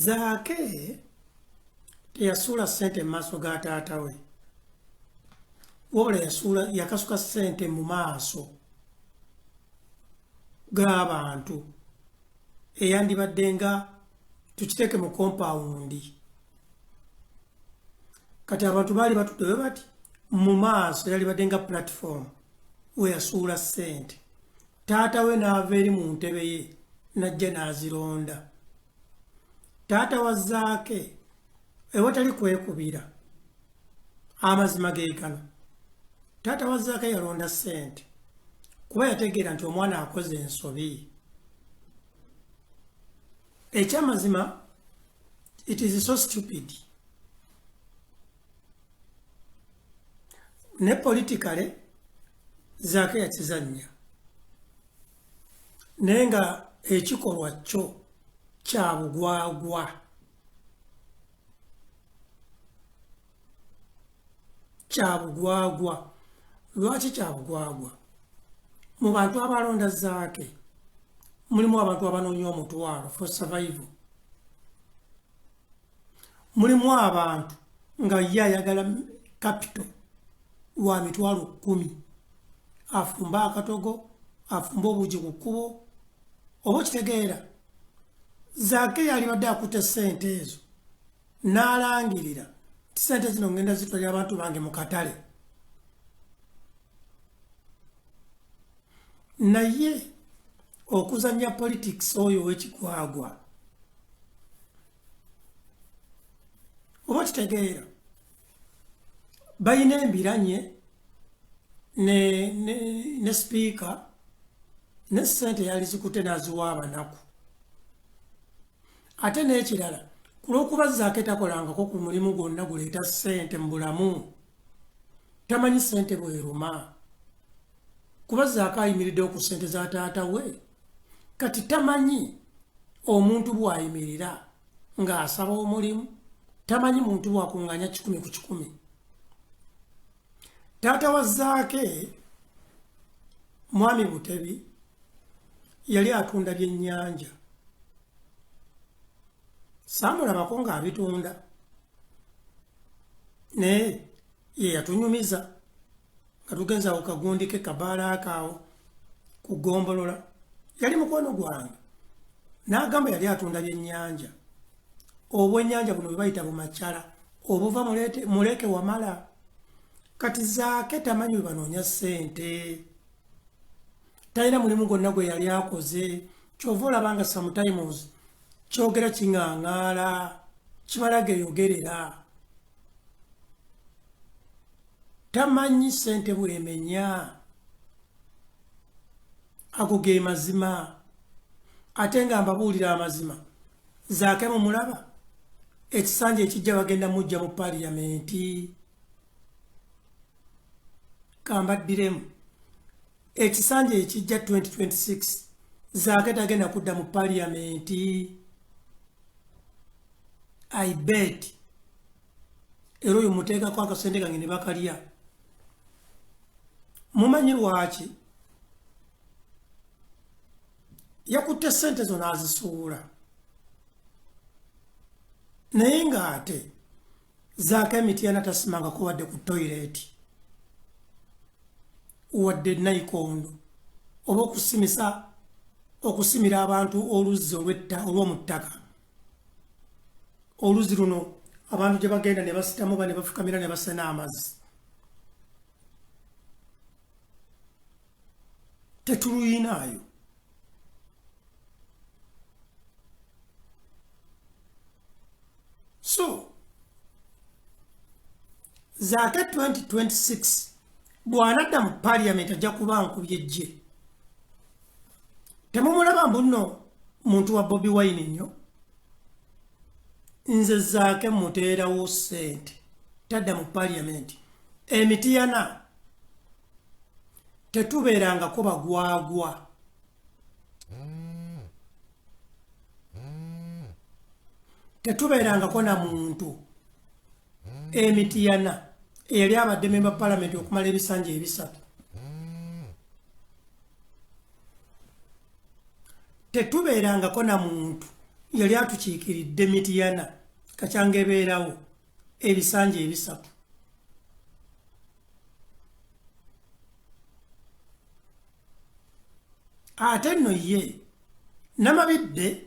Zaake teyasuula ssente mu maaso ga taata we, wabula yasuula yakasuka ssente mu maaso g'abantu eyandibadde nga tukiteeke mu kompawundi. Kati abantu baali batudde bwe bati mu maaso, yalibadde nga platform we yasuula ssente. Taata we n'ava eri mu ntebe ye n'ajja n'azironda. Taata wa Zaake ewatali kwekubira, amazima ge gano, taata wa Zaake yalonda ssente kuba yategeera nti omwana akoze ensobi. Ekyamazima, it is so stupid. Ne politically Zaake yakizannya, naye nga ekikolwa kyo kya bugwagwa. Kya bugwagwa. Lwaki kya bugwagwa? Mu bantu abalonda Zaake mulimu abantu abanoonya omutwalo for survival, mulimu abantu nga ye ayagala capital wa 100,000 afumbe akatogo, afumbe obuugi ku kkubo, oba okitegeera. Zaake yalibadde akutte ssente ezo n'alangirira nti ssente zino ngenda zitwalira abantu bange mu katale. Naye okuzannya politics oyo ow'ekigwagwa, oba okitegeera, balina embiranye ne sipiika ne ssente yali zikutte n'aziwa abanaku. Ate n'ekirala, ku lw'okuba Zaake takolangako ku mulimu gwonna guleeta ssente mu bulamu, tamanyi ssente bweruma, kuba Zaake ayimiriddewo ku ssente za taata we. Kati tamanyi omuntu bw'ayimirira ng'asaba omulimu, tamanyi muntu bw'akuŋŋaanya 100 ku 100. Taata wa Zaake, Mwami Butebi, yali atunda byennyanja, saamulabako ng'abitunda, naye ye yatunyumiza nga tugenza awo kagundi ke kabaala akaawo ku ggombolola. Yali mukwano gwange, n'agamba yali atunda byennyanja, obwennyanja buno bwe bayita bumakyala obuva muleke wamala. Kati Zaake tamanyi bwe banoonya ssente, talina mulimu gwonna gwe yali akoze. Kyova olaba nga sometimes kyogera kiŋŋaŋaala, kimala geeyogerera, tamanyi ssente bwemenya. Ago ge mazima. Ate nga mbabuulira amazima, Zaake mumulaba ekisanja ekijja bagenda mujja mu paliyamenti. Kambaddiremu, ekisanja ekijja 2026 Zaake tagenda kudda mu paliyamenti, I bet. Era oyo muteekako akasente kange ne bakalya. Mumanyi lwaki yakutte ssente zo n'azisuula? Naye ng'ate Zaako emityana tasimangako wadde ku toyireeti wadde nayikondo oba okusimisa okusimira abantu oluzzi olwetta olw'omu ttaka, oluzzi luno abantu gye bagenda ne basitamu ba ne bafukamira ne basena amazzi, tetuluyinaayo. So Zaake 2026 bw'anadda mu parliament ajja kuba nkubye ejje. Temumulaba mbu nno muntu wa Bobi Wine nnyo. Nze Zaake muteerawo ssente, tadda mu parliament. Emitiyana tetubeerangako bagwagwa, tetubeerangako na muntu emitiyana eyali abadde memba palamenti okumala ebisanja ebisatu, tetubeerangako na muntu. Yali atukiikiridde Mityana kacyanga ebeerawo ebisanja 3. Ate nno ye Namabidde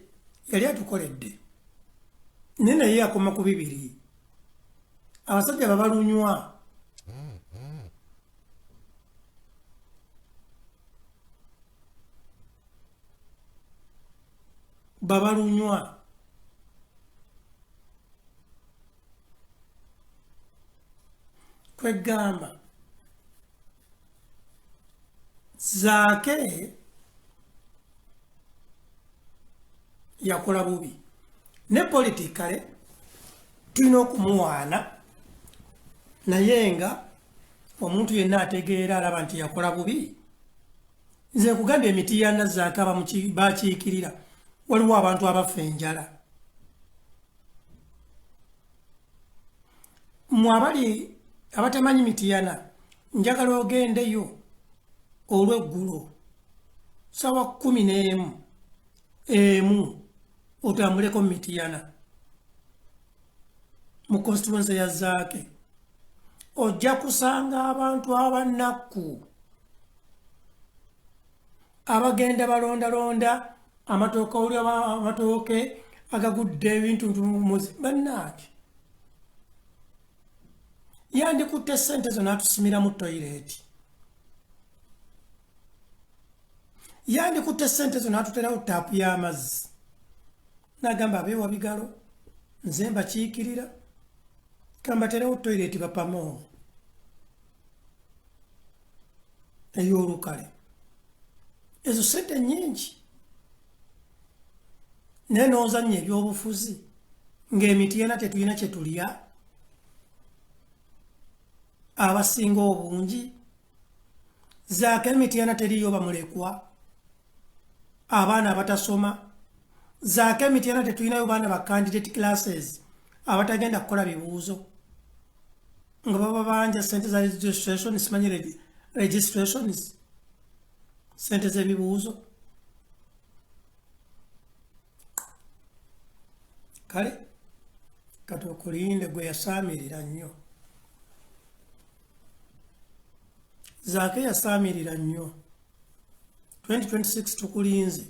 yali atukoledde, naye naye yakoma ku 2. Abasajja babalunywa. Babalunywa. Kwegamba Zaake yakola bubi ne politikale tulina okumuwaana, naye nga omuntu yenna ategeera alaba nti yakola bubi. Nze nkugambye Emityana Zaake bakiikirira waliwo abantu abafa enjala. Mmwe abali abatamanyi Mityana, njagala ogendeyo olweggulo sawa 11 emu otambuleko Mityana mu constituency ya Zaake, ojja kusanga abantu abanakku abagenda balondalonda amatooke, oli amatooke agagudde ebintu bannange. Yandikutte ssente zo n'atusimiramu toyireeti, yandikutte ssente zo n'atuterawo taapu y'amazzi, n'agamba abeewa bigalo nze mbakiikirira kambaterewo toyireeti bapamo ey'olukale. Ezo ssente nnyingi, naye n'ozannya ebyobufuzi ng'Emityana tetulina kye tulya abasinga obungi. Zaake Emityana teriiyo bamulekwa, abaana abatasoma. Zaake Emityana tetulinayo baana ba candidate classes abatagenda kukola bibuuzo nga baba banja sente za registration, simanyi registrations, sente z'ebibuuzo. Kale kati okulinde gwe yasaamirira nnyo. Zaake yasaamirira nnyo. 2026 tukulinze,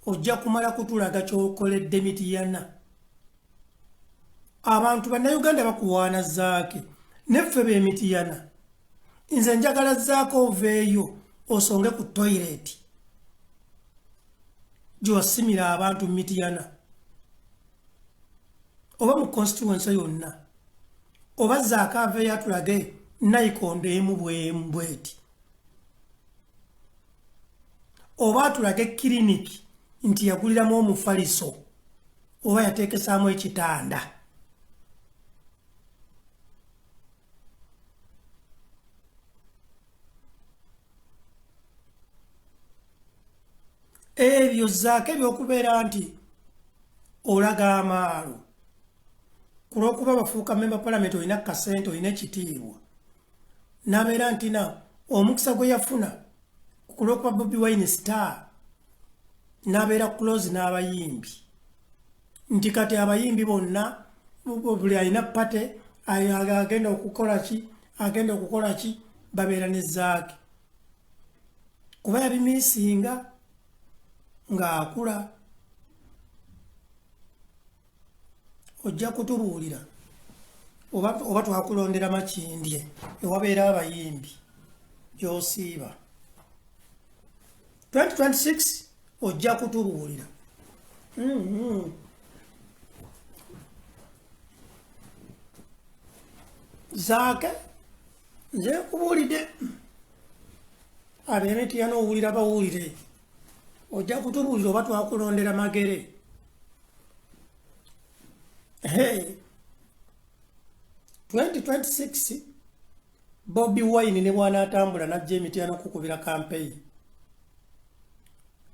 ojja kumala kutulaga ky'okoledde Mityana. Abantu bannayuganda bakuwaana Zaake, neffe b'Emityana. Nze njagala Zaake oveeyo osonge ku toyireeti gy'osimira abantu Mityana oba mu constituency yonna, oba Zaake aveeyo atulage nayikondo emu bwemu bweti, oba atulage kiriniki nti yaguliramu omufaliso oba yateekesaamu ekitanda. Ebyo Zaake ebyokubeera nti olaga amaalo ku lw'okuba bafuuka memba palamenti, olina kasente, olina ekitiibwa, n'abeera nti na omukisa gwe yafuna ku lw'okuba Bobi Wine star, n'abeera close n'abayimbi, nti kati abayimbi bonna buli alina party agenda okukola ki, agenda okukola ki, babeera ne Zaake kuba yabimiisinga ng'akula. Ojja kutubuulira oba twakulondera Makindye ewabeera abayimbi gy'osiiba. 2026 ojja kutubuulira. Zaake nze nkubuulidde, ab'Emityana owulira bawulire, ojja kutubuulira oba twakulondera Magere. Hey, 2026 Bobi Wine ne bw'anaatambula n'ajja Emityana okukubira kampeyini,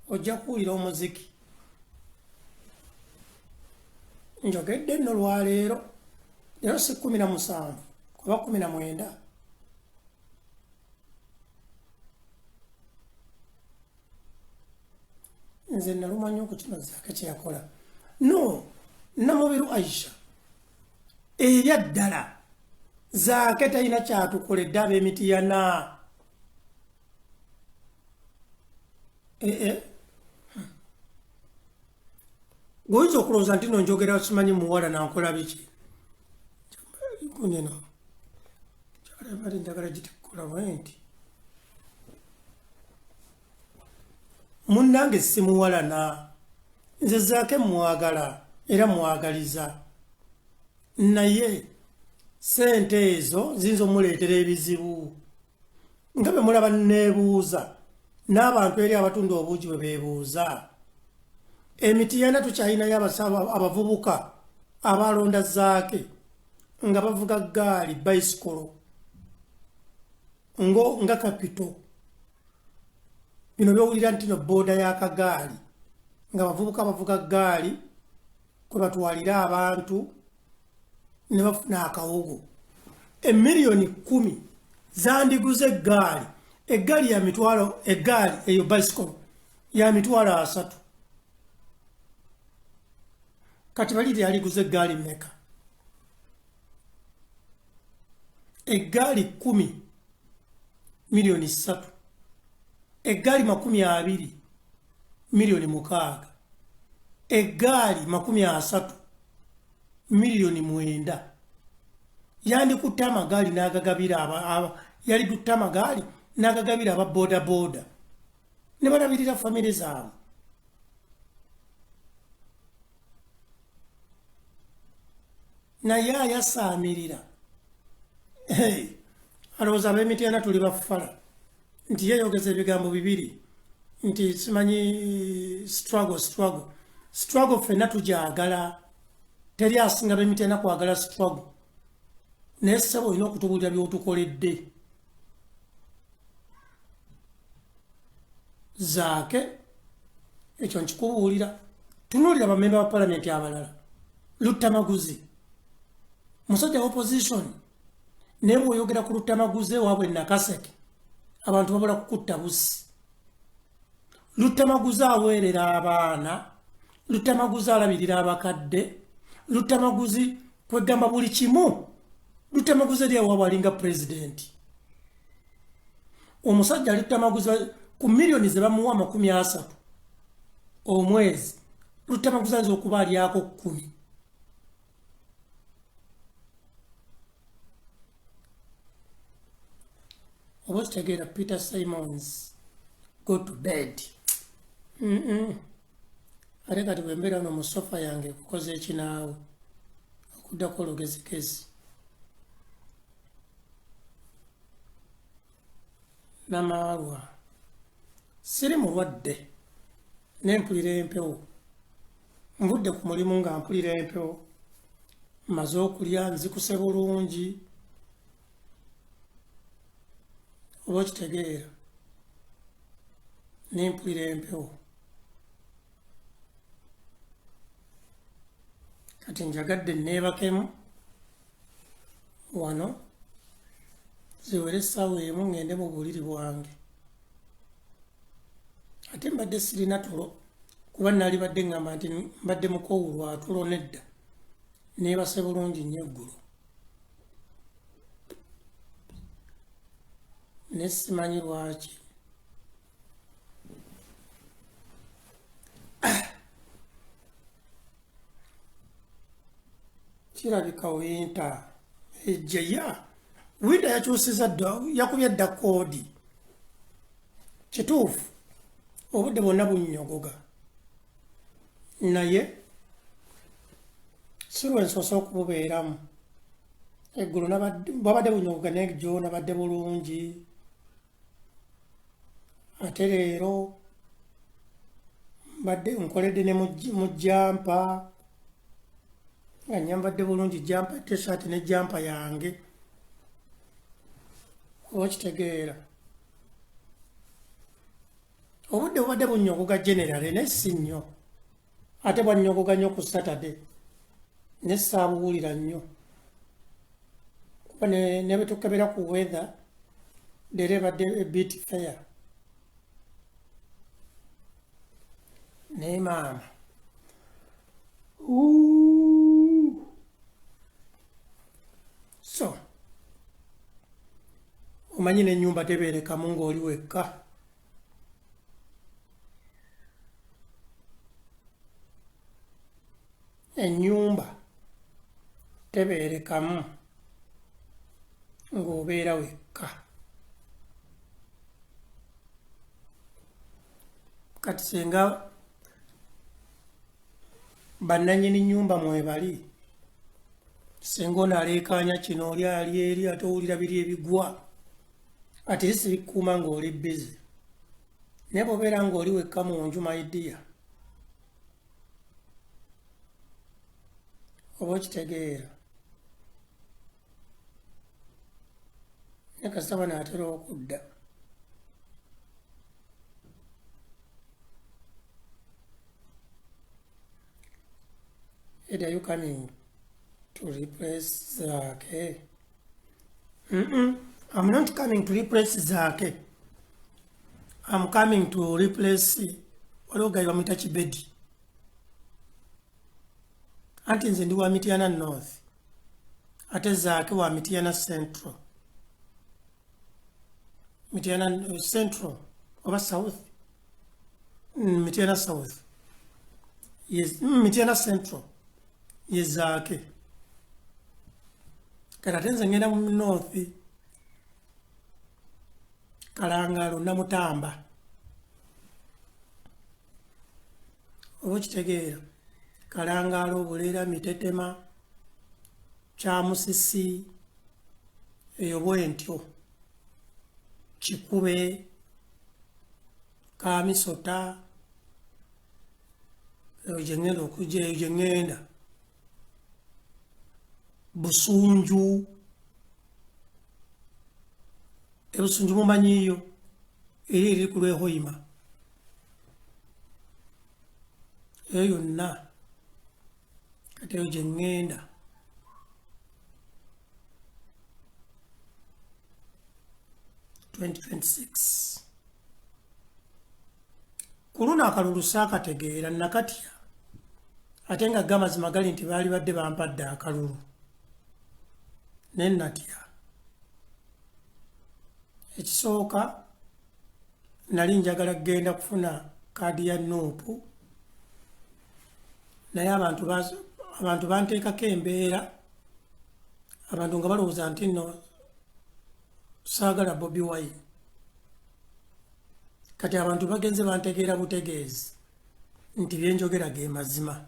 ojja kuwulira omuziki. Njogedde nno lwaleero, leero si 17 oba 19. Nze nalumwa nnyo ku kino Zaake kye yakola. No, Namubiru Aisha, erya ddala Zaake talina kyatukoledde ab'emitiyana. Ee, gwoyinza okulowooza nti no njogera simanyi muwala nankola biki. Neno njagala gitikola bwe nti munnange simuwalana, nze Zaake mwagala era mwagaliza, naye sente ezo ziyinza omuleetera ebizibu. Nga bwe mulaba neebuuza n'abantu eri abatunda obuugi bwe beebuuza, emitiyana tukyalinayo abavubuka abalonda Zaake nga bavuga ggaali bayisikolo nga kapito. Bino byowulira nti no booda y'akagaali nga bavubuka bavuga ggaali kwe batwalira abantu ne bafuna akawogo. Emiliyoni 10 zandiguze eggaali, eggaali ya mitwalo, eggaali eyo bicycle ya 300,000. Kati bali yaliguze eggaali mmeka? Eggaali 10 miliyoni 3, eggaali 20 miliyoni 6, eggaali 30 miliyoni 9. Yandikutte amagaali n'agagabira, yaligutte amagaali n'agagabira aba boda boda ne balabirira famire zaabwe. Naye ayasaamirira alowooza ab'emityana tuli bafala nti yeeyogeza ebigambo bibiri nti simanyi struggle struggle struggle. Ffenna tugyagala, teri asinga b'emityana kwagala struggle, naye ssebo olina okutubuulira by'otukoledde. Zaake ekyo nkikubuulira. Tunuulira bamemba ba palamenti abalala. Luttamaguzi musajja opposition, naye bw'oyogera ku Luttamaguzi ewaabwe Nakaseke abantu babula kukutta busi. Luttamaguzi aweerera abaana, Luttamaguzi alabirira abakadde, Luttamaguzi kwegamba buli kimu. Luttamaguzi eri ewaabwe alinga pulezidenti. Omusajja Luttamaguzi ku miliyoni ze bamuwa 30 omwezi, Luttamaguzi ayinza okuba alyako 10. Oba okitegeera? Peter Simons, go to bed. Ate kati bwe mbeera no mu sofa yange kukoza ekinaawe okuddako olugezigezi namaalwa. Siri mulwadde, nempulira empewo. Nvudde ku mulimu nga mpulira empewo, mmaze okulya, nzikuse bulungi. Oba okitegeera? Nempulira empewo. Kati njagadde neebakemu wano ziwere essaawa 1 ngende mu buliri bwange. Ate mbadde sirina tulo, kuba nalibadde ngamba nti mbadde mukoowu lwa tulo. Nedda, neebase bulungi nnyo eggulo, ne simanyi lwaki. Kirabika winter ejja. Ya winter yakyusiza dda, yakubye dda koodi. Kituufu, obudde bwonna bunnyogoga, naye si lwensoose okububeeramu. Eggulo bwabadde bunyogoga, naye jjo nabadde bulungi. Ate leero mbadde nkoledde ne mu jumper, nga nyambadde bulungi jumper, T-shirt ne jumper yange. Oba okitegeera? Obudde bubadde bunnyogoga generally, naye si nnyo. Ate bwannyogoga nnyo ku Saturday, ne saabuwulira nnyo, kuba ne bwe tukebera ku weather leero ebadde a bit fair. Naye maama, so omanyi n'ennyumba tebeerekamu ng'oli wekka. Ennyumba tebeerekamu ng'obeera wekka. Kati singa bannannyini nnyumba mwebali, singa ono aleekaanya kino, oli ali eri, ate owulira biri ebigwa, ate si bikuuma ng'oli busy. Naye bw'obeera ng'oli wekka mu nju, my dear, oba okitegeera. Naye kasita banaatera okudda. Ed, are you coming to replace Zake? I'm not coming to replace Zake. I'm coming to replace waliwo guy bamuyita Kibedi. Anti nze ndi wa Mityana North, ate Zaake wa Mityana Central. Mityana Central oba South? Mityana South. Yes, Mityana Central ye Zaake. Kati ate nze ngenda mu North, Kalangalo, Namutamba. Oba okitegeera, Kalangalo, Bulera, Mitetema, Kyamusisi, eyo bwentyo, Kikube, Kamisota, eyo gye ŋŋenda okujja, eyo gye ŋŋenda. Busunju, ebusunju mumanyiiyo, eri eri ku lw'Ehoima. Eyo yonna kati eyo gye ŋŋenda. 2026 ku luno akalulu saakategeera, nakatya, ate nga gamazima gali nti baali badde bampadde akalulu, naye natya. Ekisooka, nali njagala kugenda kufuna kaadi ya NUP, naye abantu banteekako embeera, abantu nga balowooza nti nno saagala Bobi Wine. Kati abantu bagenze bantegeera butegeezi nti byenjogera ge mazima,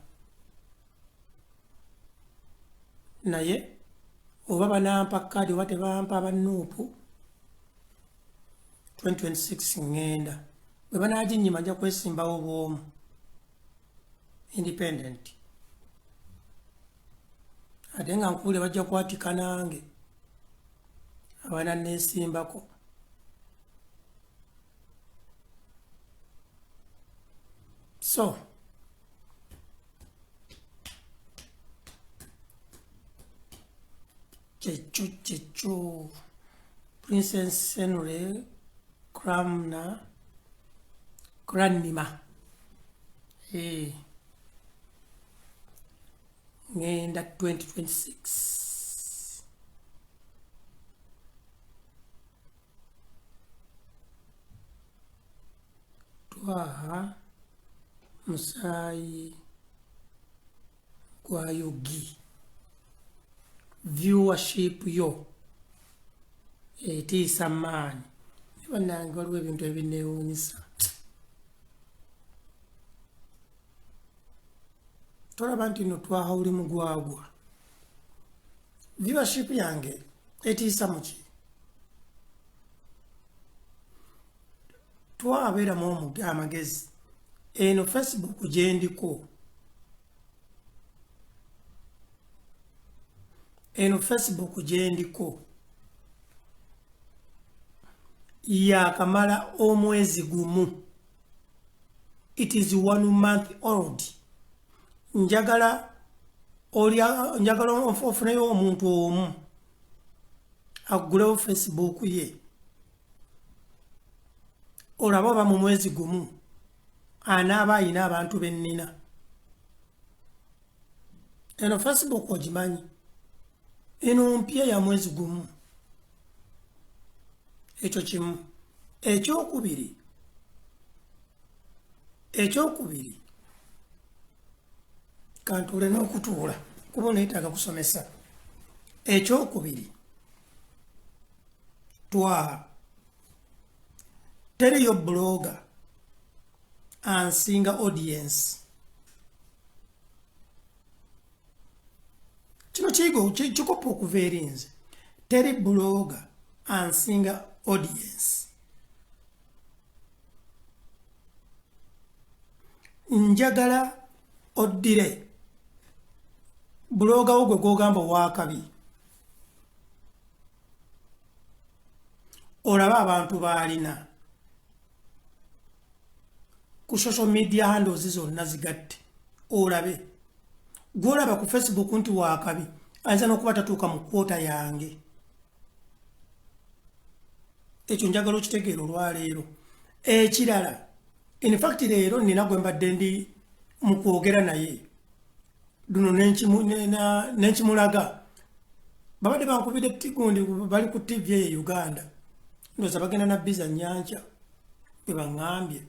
naye oba banampa kaadi oba tebampa, aba NUP, 2026 ŋŋenda. Bwe banaaginyima, nja kwesimbawo bw'omu independent, ate nga nkuule bajja kwatika nange abaana neesimbako. So kyekyo kyekyo. Princess Henry Cramna Cranima, eh, ngenda 2026. Twaha musaayi gwa Yugi, viewership yo etiisa maanyi. Ne bannange, waliwo ebintu ebinneewuunyisa. Tolaba nti nno twaha oli mugwagwa? Viewership yange etiisa muki? Twabeeramu amagezi. Eno Facebook gyendiko, eno Facebook gyendiko yakamala omwezi gumu. It is one month old. Njagala oli, njagala ofuneyo omuntu omu agulewo Facebook ye, olabe oba mu mwezi gumu anaaba ayina abantu bennina. Eno Facebook ogimanyi, eno mpya ya mwezi gumu. Ekyo kimu. Ekyokubiri kantuule n'okutuula kuba oneetaaga kusomesa. Ekyokubiri, twaha teriyo blogger ansinga audience. Kino kigo kikopa okuva eri nze. Teri blogger ansinga audience. Njagala oddire blogger wo gwe gw'ogamba owakabi, olabe abantu baalina ku social media handles zonna zigatte, olabe gw'olaba ku Facebook nti wakabi ayinza n'okuba tatuuka mu kwota yange. Ekyo njagala okitegeera olwaleero. Ekirala, in fact leero nina gwe mbadde ndi mu kwogera naye luno nenkimulaga. Babadde bankubidde tigundi, bali ku TV eyo Uganda, ndowooza bagenda na biza nyanca bwe baŋŋambye,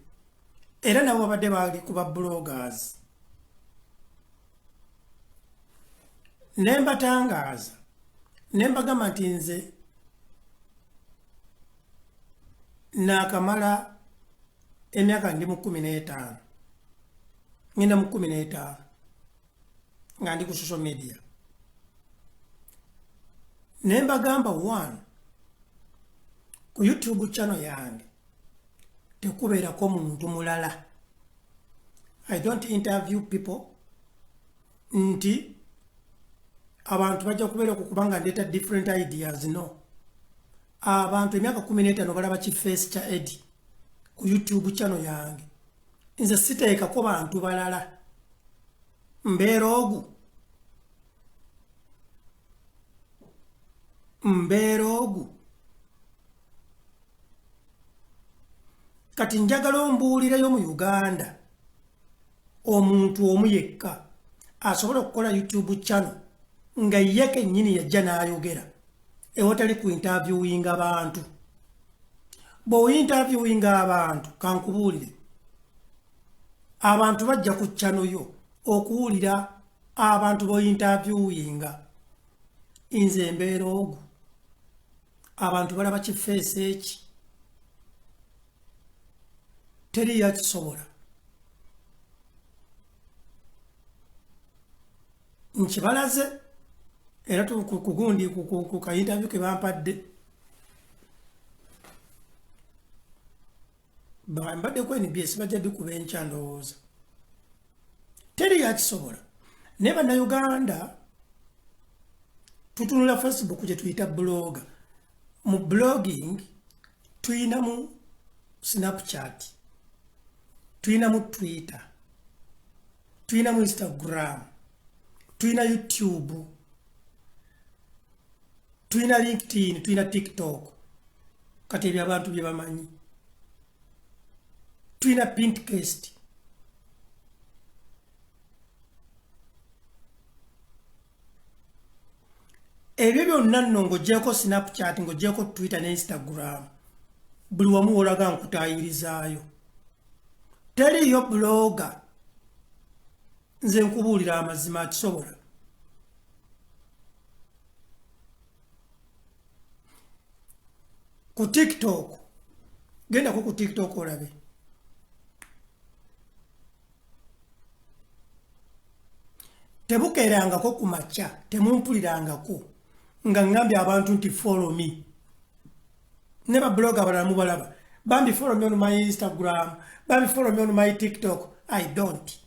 era nabo babadde bali ku ba bloggers. Ne mbatangaaza ne mbagamba nti nze naakamala emyaka ndi mu 15, ngenda mu 15 nga ndi ku social media. Ne mbagamba one, ku YouTube channel yange tekubeerako muntu mulala. I don't interview people nti abantu bajja kubeera ku kubanga ndeeta different ideas. No, abantu emyaka 15 balaba kiface kya Eddie ku YouTube channel yange. Nze siteekako bantu balala, mbeera ogu, mbeera ogu. Kati njagala ombuulireyo mu Uganda omuntu omu yekka asobola okukola YouTube channel nga ye kennyini yajja n'ayogera ewatali ku interviewinga bantu. Bw'ointerviewinga abantu, kankubuulire, abantu bajja ku channel yo okuwulira abantu b'ointerviewinga. Nze mbeera ogu, abantu balaba kifeesi eki, teriyo akisobola. Nkibalaze era kugundi ku ka interview ke bampadde. Mbadde ku NBS, bajja dikuba enkya ndowooza. Teriyo akisobola. Naye Bannayuganda tutunula Facebook gye tuyita blogger. Mu blogging tuyinamu Snapchat, tuyinamu Twitter, tuyinamu Instagram, tuyina YouTube, tuyina LinkedIn, tuyina TikTok. Kati ebyo abantu bye bamanyi. Tuyina Pinterest. Ebyo byonna nno ng'oggyeko Snapchat, ng'oggyeko Twitter ne Instagram, buli wamu w'olaga nkutaayirizaayo. Teriiyo blogger, nze nkubuulira amazima, akisobola. Ku TikTok, gendako ku TikTok olabe. Tebukeerangako ku makya, temumpulirangako nga ŋŋambye abantu nti follow me. Ne ba blogger abalala mubalaba, bambi follow me on my Instagram, bambi follow me on my TikTok. I don't.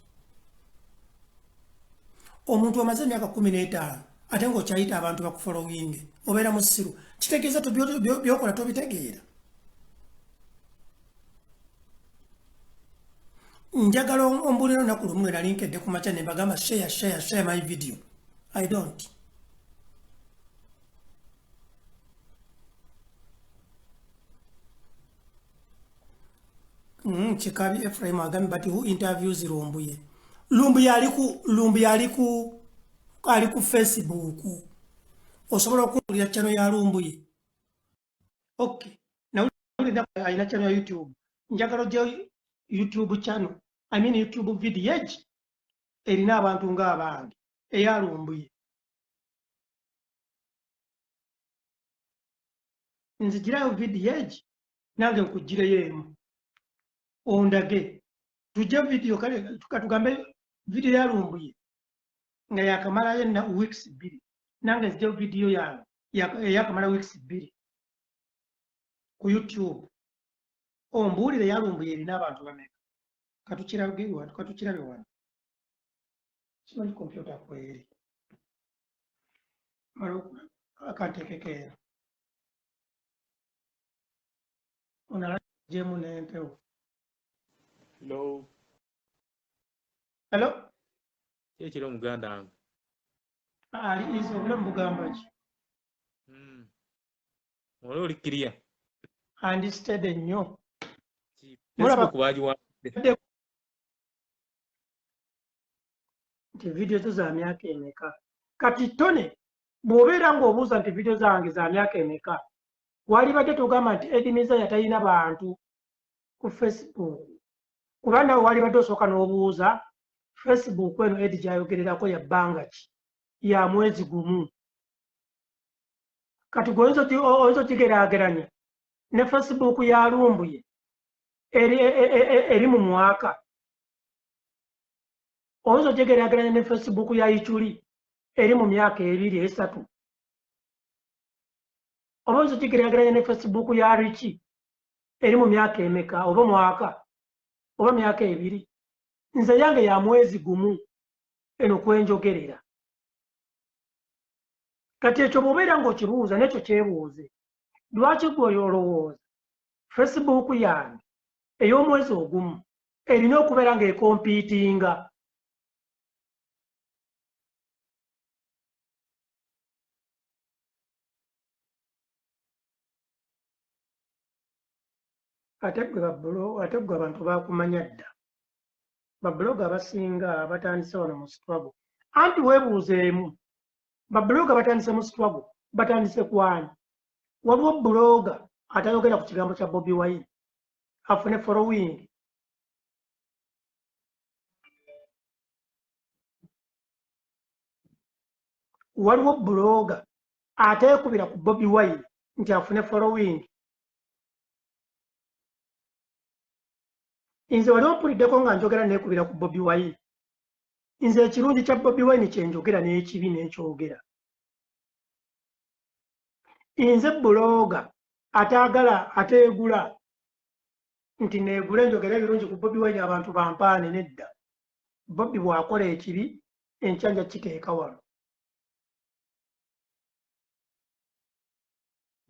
Omuntu amaze emyaka 15 ate ng'okyayita abantu bakufollowinge, obeera musiru. Kitegeeza byokola tobitegeera. Njagala ombuulire olunaku lumu lwe nali nkedde ku makya ne mbagamba share, share, share my video. I don't. Kikabi Ephraim agambye, but who interviews Lumbuye? Lumbuye ali ku Facebook. Osobola okuwulira channel ya Lumbuye? Okay, nawulira alina channel ya YouTube. Njagala ojja YouTube channel, I mean YouTube video egi erina abantu ng'abange eya Lumbuye. Nzigirayo video egi, nange nkugireyo emu, ondage tujje video. Kale katugambe video ya Lumbuye nga yakamalayo na weeks 2, nange nzije video yange eyakamala weeks 2 ku YouTube, ombuulire ya Lumbuye erina abantu bameka. Katukirabe wano, katukirabe wano. Simanyi kompyuta kweri mala akantekeko eno onalajemu n'empewo. Hello. Hello. Kyekiro muganda wange. Ali izi, obulamu bugamba ki? Oli oli clear. Andi steady nnyo. Facebook bagiwambye. Nti video zo za myaka emeka? Kati tone bw'obeera ng'obuuza nti video zange za myaka emeka, walibadde togamba nti Eddie Mezaya talina bantu ku Facebook, kuba nawe walibadde osooka n'obuuza Facebook eno Eddie gy'ayogererako ya bbanga ki? Ya mwezi gumu. Kati gwe oyinza okigeraageranya ne Facebook ya Lumbuye eri mu mwaka? Oyinza okigeraageranya ne Facebook ya Ichuli eri mu myaka 2, 3? Oba oyinza okigeraageranya ne Facebook ya Riki eri mu myaka emeka, oba mwaka, oba myaka 2? Nze yange ya mwezi gumu eno kwenjogerera. Kati ekyo bw'obeera ng'okibuuza, n'ekyo kyebuuze, lwaki gwe olowooza Facebook yange ey'omwezi ogumu erina okubeera ng'ecompetinga ate gwe babulo, ate gwe abantu bakumanya dda? Bablogger abasinga batandise wano mu struggle. Anti weebuuzeemu, bablogger batandise mu struggle, batandise kwani? Waliwo blogger atayogera ku kigambo kya Bobi Wine afune following? Waliwo blogger ateekubira ku Bobi Wine nti afune following? Nze wali ompuliddeko nga njogera neekubira ku Bobi Wine? Nze ekirungi kya Bobi Wine kyenjogera, n'ekibi n'enkyogera. Nze blogger ataagala ateegula nti neegule njogera ebirungi ku Bobi Wine abantu bampaane. Nedda, Bobi bw'akola ekibi enkya nja kiteeka wano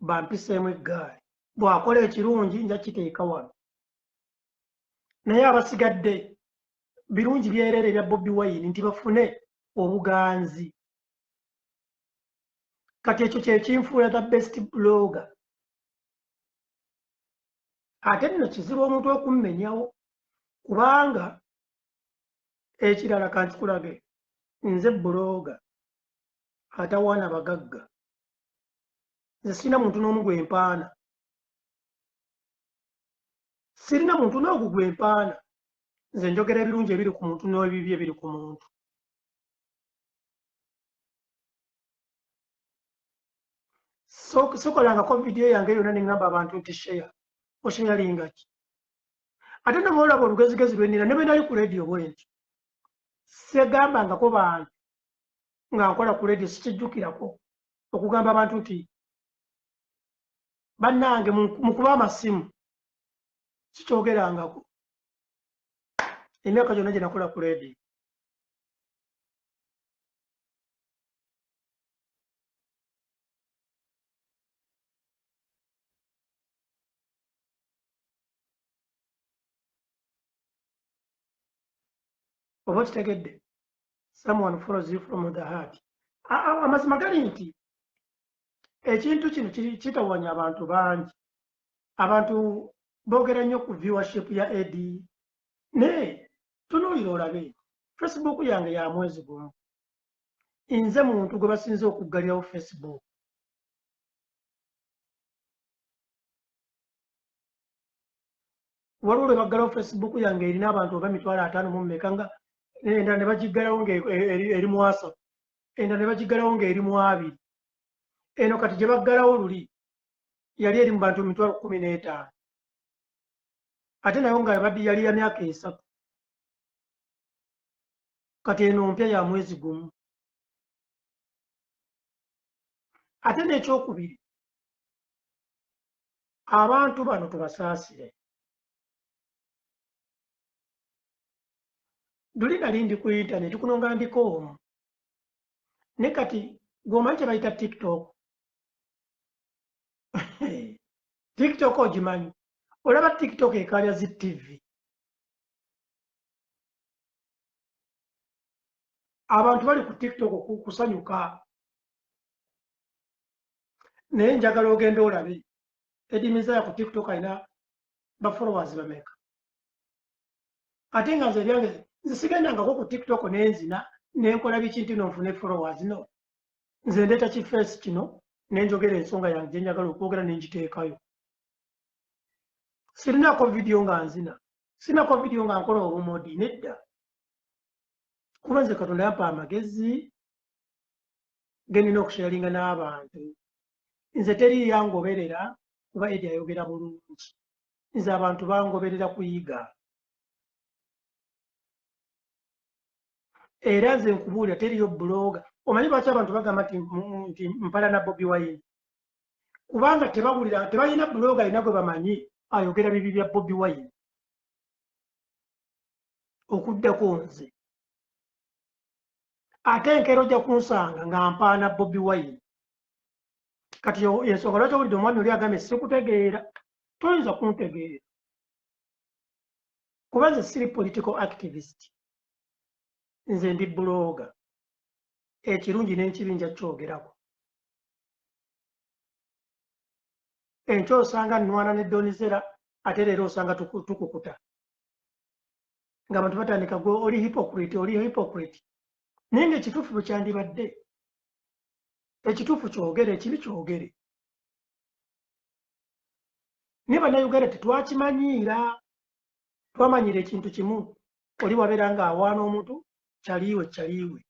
bampiseemu eggaali, bw'akola ekirungi nja kiteeka wano. Naye abasigadde birungi byereere ebya Bobi Wine nti bafune obuganzi. Kati ekyo kyekinfuula the best blogger. Ate nno kizibu omuntu okummenyawo, kubanga ekirala kankikulage, nze blogger atawaana bagagga. Nze sirina muntu n'omu gwe mpaana, sirina muntu n'ogu gwe mpaana. Nze njogera ebirungi ebiri ku muntu n'ebibi ebiri ku muntu. Sikolangako video yange yonna neŋŋamba abantu nti share, osharinga ki? Ate ne bwolaba olugezigezi lwe nnina, ne bwe nali ku rediyo bwe ntyo, segambangako bantu nga nkola ku rediyo, sikijjukirako okugamba abantu nti bannange mukuba amasimu. Sikyogerangako emyaka gyonna gye nakola ku rediyo. Oba okitegedde? Someone follows you from the heart. Amazima gali nti ekintu kino kitawanya abantu bangi. Abantu Boogera nnyo ku viewership ya Eddie, naye tunuulira olabe Facebook yange ya mwezi gumu. Nze muntu gwe basinze okuggalirawo Facebook. Waliwo lwe baggalawo Facebook yange erina abantu oba 500,000 mu mmeka, nga endala ne bagiggalawo ng'eri mu 30, endala ne bagiggalawo ng'eri mu 20. Eno kati gye baggalawo luli yali eri mu bantu 15,000, ate nayo nga yali ya myaka 3. Kati eno mpya ya mwezi gumu. Ate n'ekyokubiri, abantu bano tubasaasire. Luli nali ndi ku intaneti kuno nga ndiko omu, ne kati gw'omanyi kye bayita TikTok. TikTok ogimanyi? Olaba TikTok ekaabya zi TV. Abantu bali ku TikTok kusanyuka, naye njagala ogenda olabe Eddie Mezaya ku TikTok alina ba followers bameka. Ate nga nze ebyange, nze sigendangako ku TikTok nenzina nenkola biki nti nonfune followers. No, nze ndeeta kifeesi kino nenjogera ensonga yange gye njagala okwogera nengiteekayo. Sirinaako vidiyo nga nzina, sirinaako vidiyo nga nkola obumodi, nedda. Kuba nze Katonda yampa amagezi ge nnina okusharinga n'abantu. Nze teriiyo angoberera kuba Eddie ayogera bulungi. Nze abantu bangoberera kuyiga. Era nze nkubuulira, teriyo blogger. Omanyi lwaki abantu bagamba nti mpalana Bobi Wine? Kubanga tebawulira, tebalina blogger alina gwe bamanyi ayogera bibi bya Bobi Wine okuddako nze. Ate enkeera ojja kunsanga nga mpaana Bobi Wine. Kati ensonga lwaki owulidde omwami oli agambye sikutegeera? Toyinza kuntegeera kuba nze siri political activist, nze ndi blogger. Ekirungi n'enkibi nja kyogerako. Enkya osanga nnwana ne Donizera, ate leero osanga tukukuta ng'abantu batandika gwe oli hypocrite, oli hypocrite. Naye ng'ekituufu bwe kyandibadde, ekituufu kyogere, ekibi kyogere. Naye Bannayuganda tetwakimanyiira, twamanyiira ekintu kimu. Oli wabeera ng'awaana omuntu kyaliiwe kyaliiwe,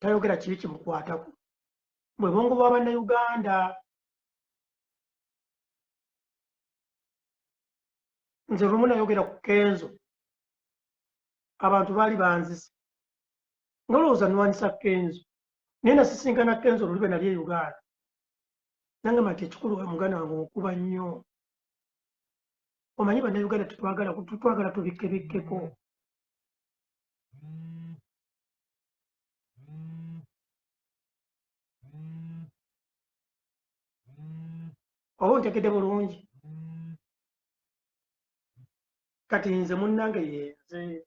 tayogera kibi kimukwatako. Bwe bwongo bwa Bannayuganda. Nze lumu nayogera ku Kenzo, abantu baali banzise nga olowooza nnwanyisa Kenzo, naye nasisinkana Kenzo luli bwe nali e Uganda, nangamba nti ekikulu muganda wange okuba nnyo. Omanyi Bannayuganda tetwagala, twagala tubikkebikkeko. Oba ontegedde bulungi? Kati nze munnange yenze,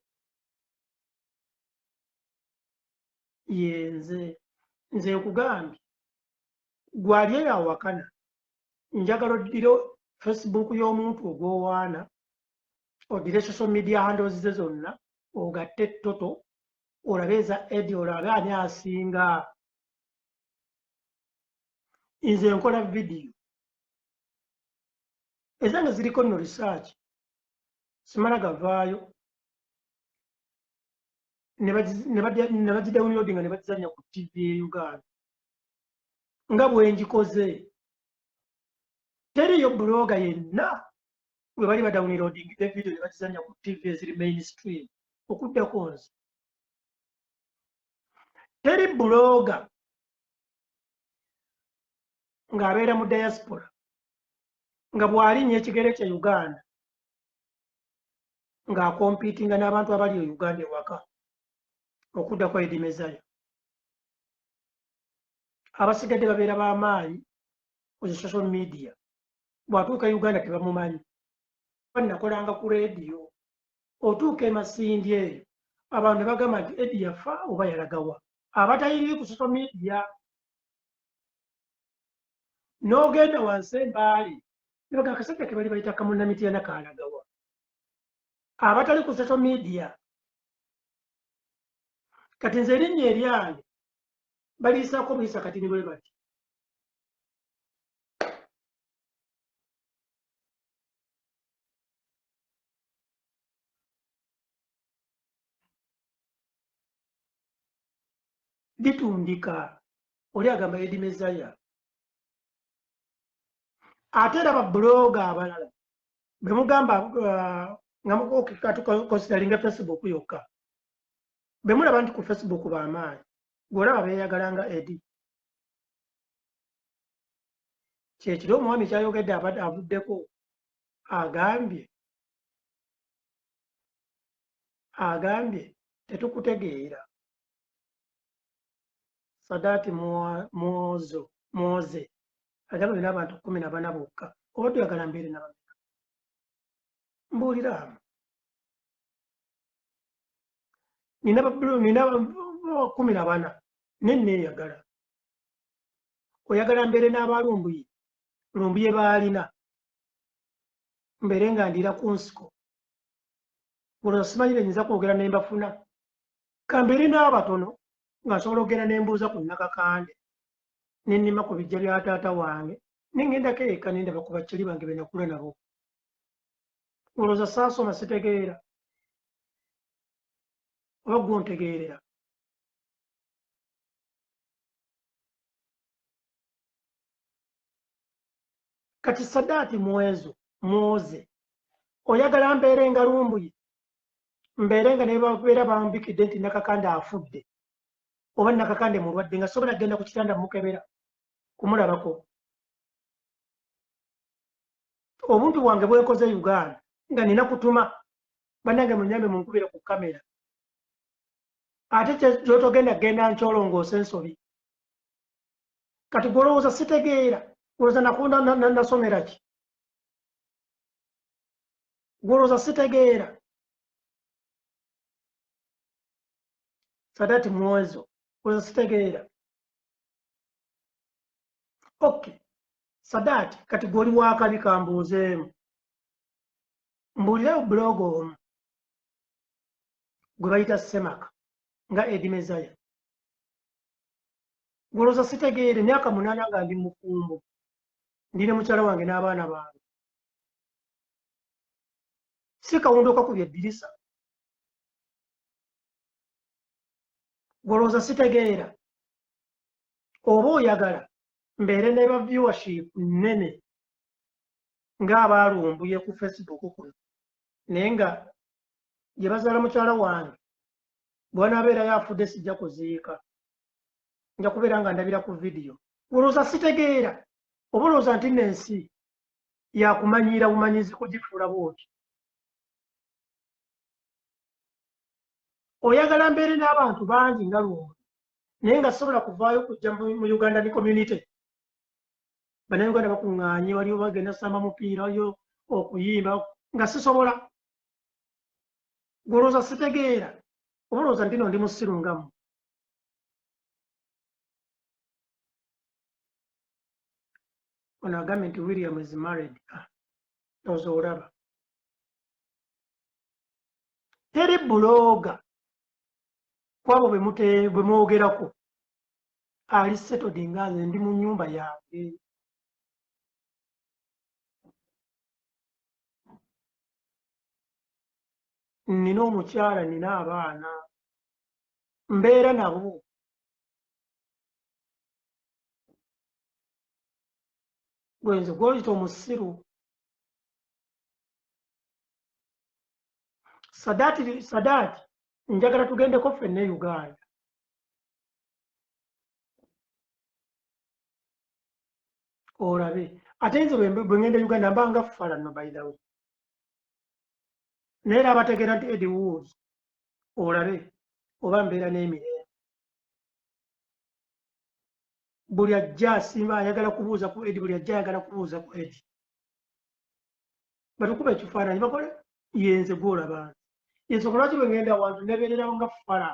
yenze nze nkugambye, gwali eyo awakana. Njagala oddire Facebook y'omuntu ogw'owaana, oddire social media handles ze zonna, ogatte toto, olabe eza Eddie, olabe ani asinga. Nze nkola vidiyo ezange ziriko nno research, simala gavaayo ne bagidownloadinga ne bagizannya ku TV e Uganda nga bwe ngikoze. Teriyo blogger yenna bwe bali badownloadingidde vidiyo ne bagizannya ku TV eziri mainstream okuddako nze. Teri blogger ng'abeera mu diaspora nga bw'alinnya ekigere kye Uganda ng'akompiitinga n'abantu abali e Uganda ewaka okuddako Eddie Mezaya. Abasigadde babeera b'amaanyi ku zi social media, bw'atuuka e Uganda tebamumanyi. Nakolanga ku leediyo, otuuka e Masindi eyo abantu ne bagamba nti Eddie yafa oba yalagawa, abatayiriri ku social media. N'ogenda wansi embaali Nebaga akasajja ke bali bayita Kamunnamityana kaalagawa. Abatali ku social media. Kati nze erinnya eryange baliyisaako buyisa kati ni bwe bati. Litundika oli agamba Eddie Mezaya. Ate era babuloga abalala bwe mugamba nga mukonsidaringa Facebook yokka, bwe mulaba nti ku Facebook b'amaanyi, gw'olaba beeyagala nga Eddie. Kyekiro omwami kyayogedde avuddeko agambye tetukutegeera. Sadati Mwoze agambye olina abantu 14 bokka, obadde oyagala mbeere na bameka? Mbuuliraamu. Nina 14 ne neeyagala. Oyagala mbeere n'abalumbuye, lumbuye baalina, mbeere nga ndiira ku nsiko. Olowooza simanyi bye nnyinza kwogera ne mbafuna? Ka mbeere n'abatono nga nsobola okugenda ne mbuuza ku Nakakande, ne nnima ku bijja bya taata wange, ne ŋŋendako eka ne ndaba ku bakyali bange be nakula nabo. Olowooza saasoma sitegeera? Oba ggwe ontegeerera? Kati Sadaati Mwoze oyagala mbeere nga Lumbuye, mbeere nga ne babeera bambikidde nti Nakakande afudde oba Nakakande mulwadde nga sobola kugenda ku kitanda mukebera kumulabako. Obuntu bwange bwenkoze Uganda nga nina kutuma bannange munyambe munkubire ku kamera, ate gy'otogenda genda nkyolongoosa ensobi. Kati gw'olowooza sitegeera, olowooza nakunda nasomera ki? Gw'olowooza sitegeera? Sadati Mwezo, olowooza sitegeera? Okay, Sadati, kati gw'oli wakabi kambuuzeemu. Mbuulireyo buloga omu gwe bayita Semaka nga Eddie Mezaya. Gw'olowooza sitegeera? Emyaka 8 nga ndi mufumbo, ndi ne mukyala wange n'abaana bange. Si kawundo kakubye eddirisa. Gw'olowooza sitegeera? Oba oyagala mbeere ne ba viewership nnene ng'abaalumbuye ku Facebook kuno, naye nga gye bazaala mukyala wange bw'anaabeerayo afudde sijja kuziika, nja kubeera nga ndabira ku vidiyo. Olowooza sitegeera? Oba olowooza nti nno ensi yakumanyiira bumanyizi kugifuula bw'oti? Oyagala mbeere n'abantu bangi nga Lumbuye, naye nga sobola kuvaayo kujja mu Ugandan community. Bannayuganda bakuŋŋaanye, waliwo bagenda samba mupiira, waliyo okuyimba, nga sisobola. Gw'olowooza sitegeera? Oba olowooza nti nno ndi musiru nga mmwe? Ono agambye nti William is married. Ndowooza olaba. Teri blogger kwabo bwe mwogerako ali settled nga nze ndi mu nnyumba yange. Nina omukyala, nina abaana, mbeera nabo. Gwe nze gw'oyita omusiru. Sadati, njagala tugendeko ffenna e Uganda. Olabe. Ate nze bwe ngenda Uganda mba nga fala nno, by the way. Naye era abategeera nti Eddie Woods, olabe oba mbeera n'emirembe. Buli ajja asimba ayagala kubuuza ku Eddie, buli ajja ayagala kubuuza ku Eddie. Batukuba ekifaananyi bakole yenze gw'olaba nze. Ensonga lwaki bwe ngenda awantu nebeererawo nga fala.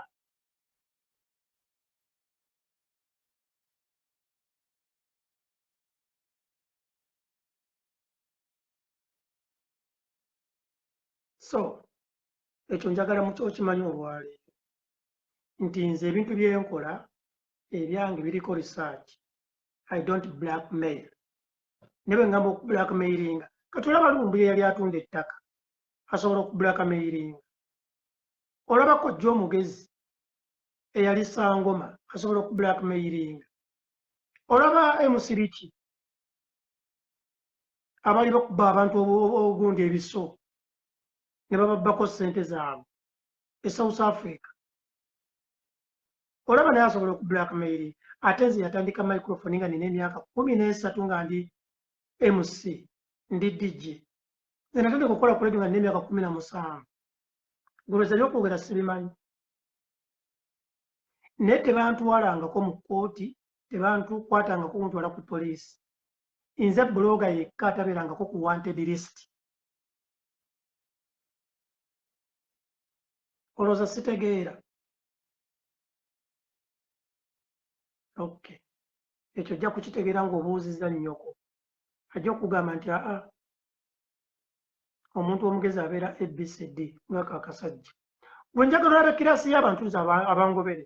So ekyo njagala okimanyi olwaleero nti nze ebintu byenkola ebyange biriko research. I don't blackmail. Ne bwe ngamba okublackmailinga, kati olaba Lumbuye yali atunda ettaka, asobola okublackmailinga. Olaba kojja omugezi eyali Sangoma, asobola okublackmailinga. Olaba emusiriki abali bakuba abantu ogundi ebiso ne bababbako ssente zaabwe e South Africa, olaba naye asobola okublackmailing. Ate nze yatandika microphone nga nina emyaka 13, nga ndi MC, ndi DJ. Nze natandika okukola ku radio nga nina emyaka 17. Golooza ebyokwogera sibimanyi, naye tebantwalangako mu kkooti, tebantukwatangako kuntwala ku poliisi. Nze blogger yekka atabeerangako ku wanted list. Olowooza sitegeera? Okay, ekyo ojja kukitegeera ng'obuuzizza nnyoko. Ajja okugamba nti aa, omuntu omugezi abeera ABCD nga kakasajja. Gwe njagala olabe class y'abantu nze abangobere.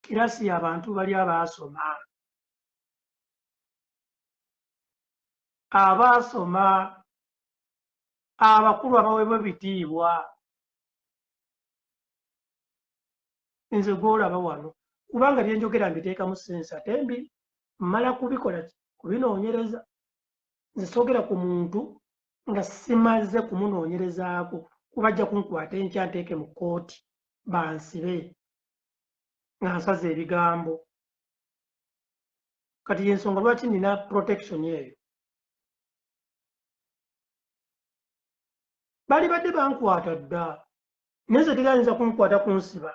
Class y'abantu bali abaasoma, abaasoma, abakulu abaweebwa ebitiibwa. Nze gwolaba wano, kubanga byenjogera mbiteekamu sense, ate mbi mmala kubikola ki? Kubinoonyereza. Nze soogera ku muntu nga simaze kumunoonyerezaako, kuba ajja kunkwata enkya nteeke mu kkooti bansibe nga nsaze ebigambo. Kati yensonga lwaki nina protection eyo. Bali badde bankwata dda, naye nze terayinza kunkwata kunsiba.